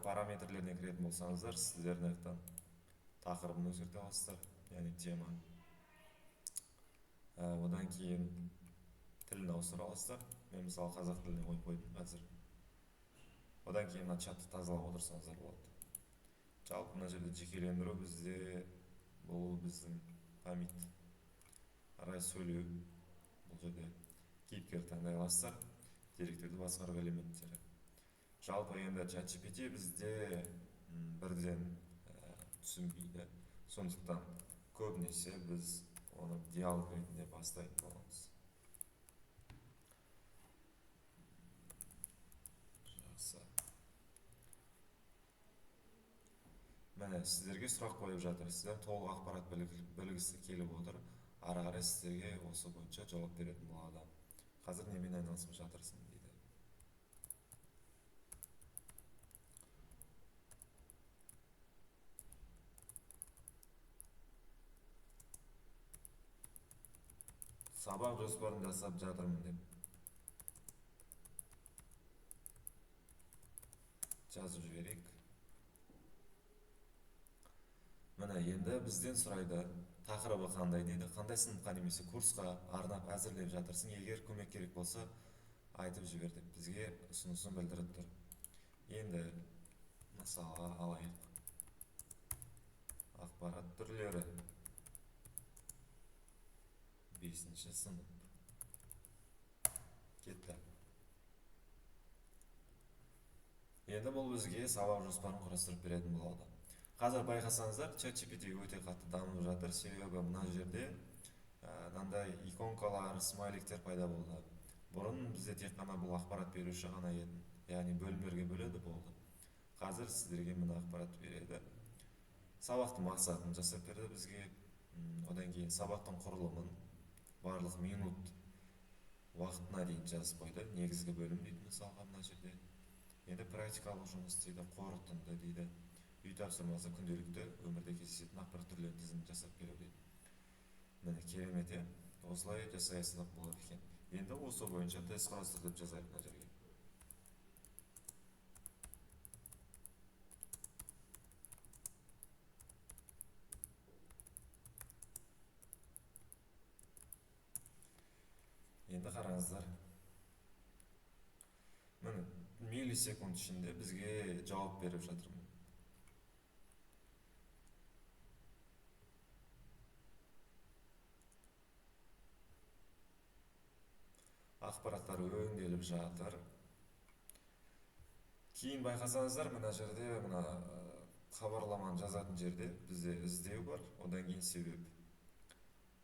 Параметрлеріне кіретін болсаңыздар, сіздер мына жақтан тақырыбын өзгерте аласыздар, яғни тема. Одан кейін тілін ауыстыра аласыздар. Мен мысалы қазақ тіліне қойып қойдым қазір. Одан кейін мына чатты тазалап отырсаңыздар болады. Жалпы мына жерде жекелендіру бізде бұл біздің память. Арай сөйлеу, бұл жерде кейіпкер таңдай аласыздар, деректерді басқару элементтері. Жалпы енді ChatGPT бізде бірден түсінбейді. Сондықтан көбінесе біз оны диалог ретінде бастайтын боламыз. Жақсы. Міне, сіздерге сұрақ қойып жатыр. Сіздер толық ақпарат білгісі келіп отыр. Ары қарай сіздерге осы бойынша жауап беретін болады. Қазір немен айналысып жатырсың дейді. Сабақ жоспарын жасап жатырмын деп жазып жіберейік. Міне, енді бізден сұрайды, тақырыбы қандай дейді, қандай сыныпқа немесе курсқа арнап әзірлеп жатырсың, егер көмек керек болса айтып жібер деп бізге ұсынысын білдіріп тұр. Енді мысалға алайық. Ақпарат түрлері. 5-ші сынып. Кетті. Енді бұл бізге сабақ жоспарын құрастырып беретін болады. Қазір байқасаңыздар, ChatGPT өте қатты дамып жатыр, себебі мына жерде мынандай иконкалар, смайликтер пайда болды. Бұрын бізде тек қана бұл ақпарат беруші ғана еді, яғни бөлімдерге бөледі болды. Қазір сіздерге мына ақпарат береді. Сабақтың мақсатын жасап берді бізге. Одан кейін сабақтың құрылымын барлық минут уақытына дейін жазып қойды. Негізгі бөлім дейді мысалға мына жерде. Енді практикалық жұмыс дейді, қорытынды дейді. Үй тапсырмасы, күнделікті өмірде кездесетін ақпарат түрлерінің тізімін жасап беру дейді. Міне, керемет, е? Осылай жасай алсақ болады екен. Енді осы бойынша тест құрастыр деп жазайық мына жерге. Енді қараңыздар. Міне, миллисекунд ішінде бізге жауап беріп жатыр. Ақпараттар өңделіп жатыр. Кейін байқасаңыздар, мына жерде, мына хабарламаны жазатын жерде бізде іздеу бар, одан кейін себеп.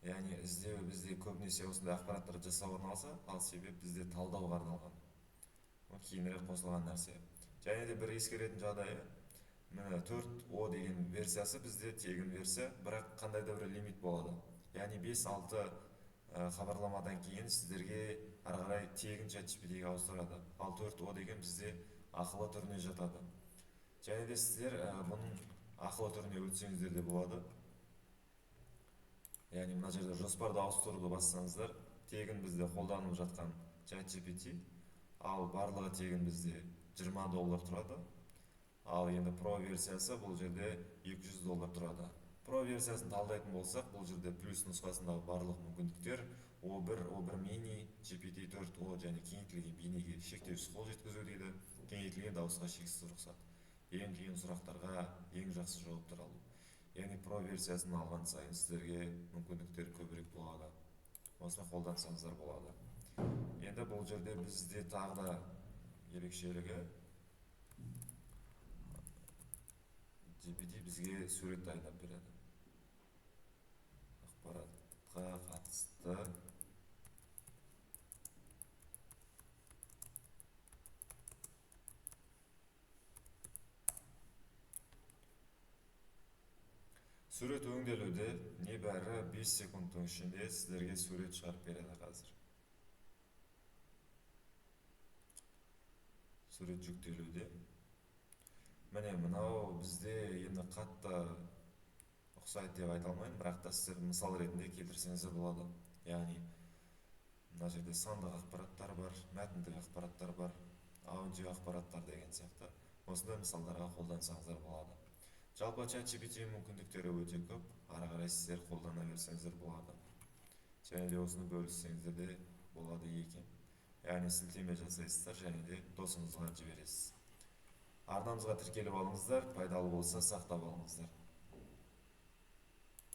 Яғни іздеу бізде көбінесе осындай ақпараттарды жасауға арналса, ал себеп бізде талдауға арналған. Ол кейінірек қосылған нәрсе. Және де бір ескеретін жағдайы, міне 4O деген версиясы бізде тегін версия, бірақ қандай да бір лимит болады. Яғни 5-6 хабарламадан кейін сіздерге ары қарай тегін ChatGPT-ге ауыстырады. Ал 4O деген бізде ақылы түріне жатады. Және де сіздер бұның ақылы түріне өтсеңіздер де болады. Яғни мына жерде жоспарды ауыстыруды бассаңыздар, тегін бізде қолданылып жатқан ChatGPT, ал барлығы тегін бізде жиырма доллар тұрады. Ал енді Pro версиясы бұл жерде екі жүз доллар тұрады. Pro версиясын талдайтын болсақ, бұл жерде плюс нұсқасындағы барлық мүмкіндіктер O1, O1 mini, GPT 4O және кеңейтілген бейнеге шектеусіз қол жеткізу дейді, кеңейтілген дауысқа шексіз рұқсат. Ең қиын сұрақтарға ең жақсы жауаптар алу. Яғни Pro версиясын алған сайын сіздерге мүмкіндіктер көбірек болады. Осыны қолдансаңыздар болады. Енді бұл жерде бізде тағы да ерекшелігі GPT бізге сурет дайындап береді. Ақпаратқа қатысты сурет өңделуде небәрі 5 секундтың ішінде сіздерге сурет шығарып береді қазір. Сурет жүктелуде. Міне, мынау бізде енді қатты ұқсайды деп айта алмаймын, бірақ та сіздер мысал ретінде келтірсеңіздер болады. Яғни мына жерде сандық ақпараттар бар, мәтіндік ақпараттар бар, аудио ақпараттар деген сияқты. Осындай мысалдарға қолдансаңыздар болады. Жалпы, ChatGPT мүмкіндіктері өте көп. Ары қарай сіздер қолдана берсеңіздер болады және де осыны бөліссеңіздер де болады екен. Яғни сілтеме жасайсыздар және де досыңызға жібересіз. Арнамызға тіркеліп алыңыздар, пайдалы болса, сақтап алыңыздар.